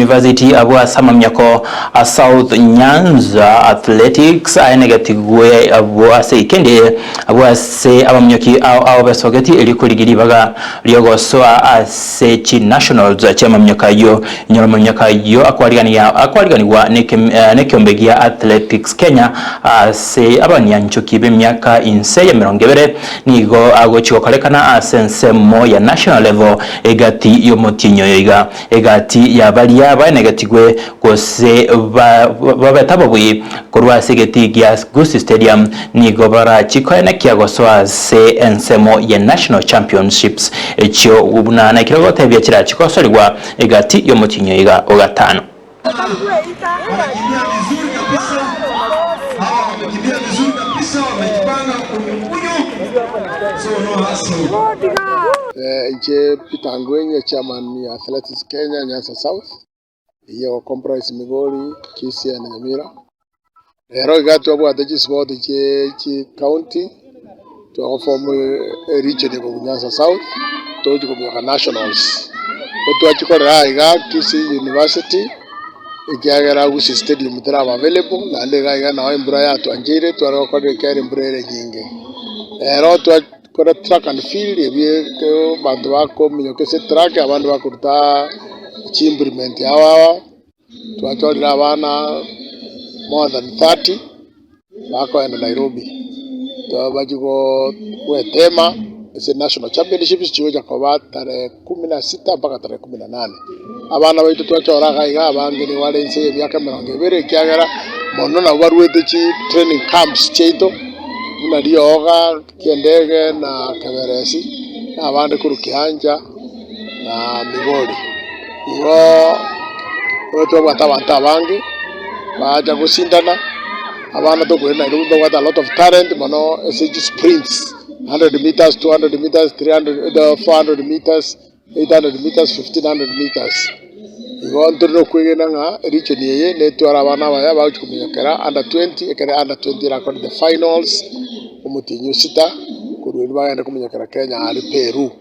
University abwo ase amaminyoko a South Nyanza Athletics aenegetigwe abwo ase eikendi abwo ase abaminyoki ao ao besogeti erio korigia ribaga riogosoa ase chi nationals chi'amaminyoko ayio. Inyora amaminyoko ayio akwarigania akwariganigwa nekeombe gia Athletics Kenya ase abanyanchoki b'emiaka inse y'emerongo ebere nigo agochi gokorekana ase ensemo ya national level egati y'omotienyi oyo iga. Egati ya baria baenegetigwe gose babete ababui korwa ase egetii gia Gusii Stadium nigo barachi koenekia gosoa ase ensemo ye National Championships echio buna naikire gotebia chirachi gosorigwa egati y'omotienyi oyo iga o gatano. Wanakimbia vizuri kabisa. Hawa wamekimbia vizuri kabisa, wamejipanga kunyu. So no hustle. Inche Peter Angwenyi, chairman ya Athletics Kenya Nyanza South, eyio ego comprise Migori, Kisii and Nyamira. Rero iga twabwate chisport chie chicounty, twagoform eregion eye korwa Nyanza South, togochia kominyoka nationals. Ko twachikorera aiga Kisii University, ekiagera Gusii Stadium teraba available, naende iga iga nao embura yatwancheire tware gokorera ekiagera embura ere enyinge. Rero twa Kore track and field ebi ekero abanto bakominyoka ase etrack abande bakoruta chiimplement ao ao, twachorire abana more than 30 bakoenda Nairobi, bachie goetema ase national championships chigocha koba tarehe kumi na sita mpaka tarehe kumi na nane. Abana baito twachora iga iga abange nigo bare inse y'emiaka emerongo ebere ekiagera mono nabo barwete chi training camps chiaito buna rioga. Ki'endege na Keberesi, na abande korwa Kianja na Migori. Igo nigo twabwate abanto abange bacha gosindana, abana tokoira Nairobi mbabwate a lot of talent mono ase chisprints, 100 metres, 200 metres, 300, 400 metres. 800 metres, 1500 metres. Igo ntore nokwegena ng'a region eye netware abana abaya bagochia kominyokera under 20 ekere under 20 erakore the finals omotienyi o sita korwa erio bagende kominyokera Kenya aria Peru.